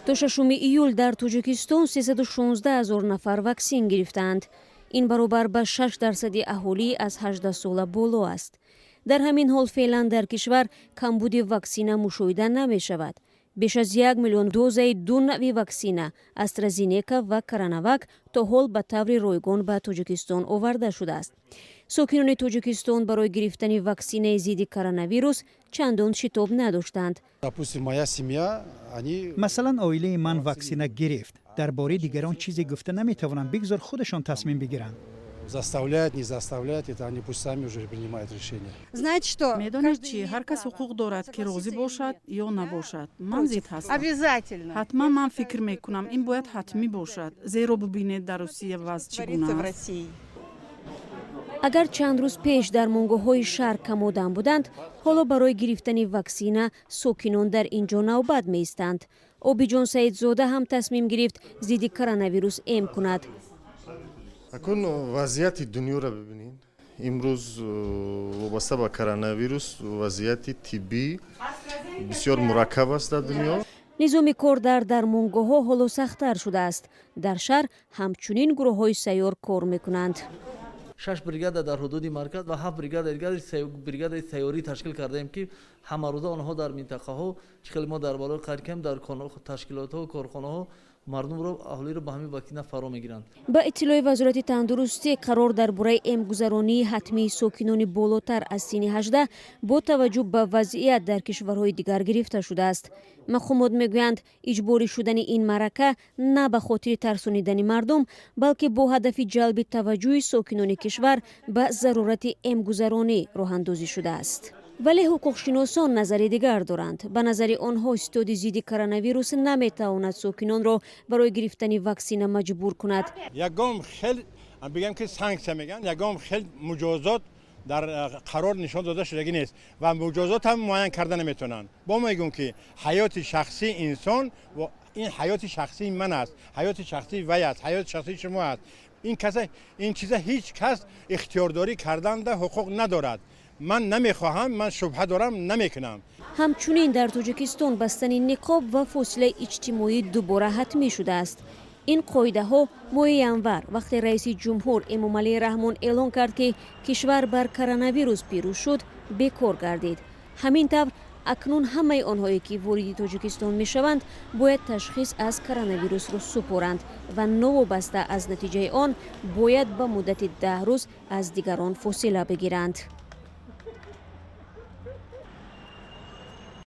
То 6 июл дар Тоҷикистон 316 ҳазор нафар ваксин гирифтаанд. Ин баробар ба 6% аҳолӣ аз 18 сола боло аст. Дар ҳамин ҳол, феълан дар кишвар камбуди ваксина мушоҳида намешавад. Беш аз 1 миллион дозаи ду навъи ваксина, Астразенека ва Коронавак, то ҳол ба таври ройгон ба Тоҷикистон оварда шудааст. Сокинони Тоҷикистон барои гирифтани ваксинаи зидди коронавирус чандон шитоб надоштанд. Допустим, моя семья, они Масалан, оилаи ман ваксина гирифт. Дар бораи дигарон чизе гуфта наметавонам, бигзор худашон тасмим бигиранд. Заставляют, не заставляют, это они пусть сами уже принимают решение. Знаете что? Медонед чӣ, ҳар кас ҳуқуқ дорад, ки розӣ бошад ё набошад. Ман зид ҳастам. Обязательно. Ҳатман, ман фикр мекунам, ин бояд ҳатмӣ бошад, зеро бубинед, дар Русия вазъ чӣ гуна Творится в аст. России. Агар чанд рӯз пеш дармонгоҳҳои шаҳр камодам буданд, ҳоло барои гирифтани ваксина сокинон дар ин ҷо навбат меистанд. Обиҷон Саидзода ҳам тасмим гирифт зидди коронавирус эм кунад. Акун вазъияти дунёро бибинед. Имрӯз вобаста ба коронавирус вазъияти тиббӣ бисёр мураккаб аст дар дунё. Низоми кор дар дармонгоҳҳо ҳоло сахттар шудааст. Дар шаҳр ҳамчунин гурӯҳҳои сайёр кор мекунанд. Шаш бригада дар ҳудуди марказ ва ҳафт бригада дигар, бригадаи сайёрӣ ташкил кардаем, ки ҳамарӯза онҳо дар минтақаҳо, чӣ хеле мо дар болои қайд кардем, дар ташкилотҳо, корхонаҳо мардумро, аҳолиро ба ҳамин ваксина фаро мегиранд. Ба иттилои Вазорати тандурустӣ, қарор дар бораи эмгузаронии ҳатмии сокинони болотар аз синни 18 бо таваҷҷӯҳ ба вазъият дар кишварҳои дигар гирифта шудааст. Мақомот мегӯянд, иҷборӣ шудани ин маърака на ба хотири тарсонидани мардум, балки бо ҳадафи ҷалби таваҷҷӯҳи сокинони кишвар ба зарурати эмгузаронӣ роҳандозӣ шудааст. Вале ҳуқуқшиносон назари дигар доранд. Ба назари онҳо, ситоди зидди коронавирус наметавонад сокинонро барои гирифтани ваксина маҷбур кунад. Ягон хел, бигем ки, санксия мегӯянд, ягон хел муҷозот дар қарор нишон дода шудагӣ нест ва муҷозот ҳам муайян карда наметавонанд. Бо мегӯм, ки ҳаёти шахсии инсон, ин ҳаёти шахсии ман аст, ҳаёти шахсии вай аст, ҳаёти шахсии шумо аст. Ин каса, ин чиза ҳеҷ кас ихтиёрдорӣ карданда ҳуқуқ надорад. Ман намехоҳам, ман шубҳа дорам, намекунам. Ҳамчунин дар Тоҷикистон бастани ниқоб ва фосилаи иҷтимоӣ дубора ҳатмӣ шудааст. Ин қоидаҳо моҳи январ, вақте раиси ҷумҳур Эмомалӣ Раҳмон эълон кард, ки кишвар бар коронавирус пирӯз шуд, бекор гардид. Ҳамин тавр, акнун ҳамаи онҳое, ки вориди Тоҷикистон мешаванд, бояд ташхис аз коронавирусро супоранд ва новобаста аз натиҷаи он бояд ба муддати 10 рӯз аз дигарон фосила бигиранд.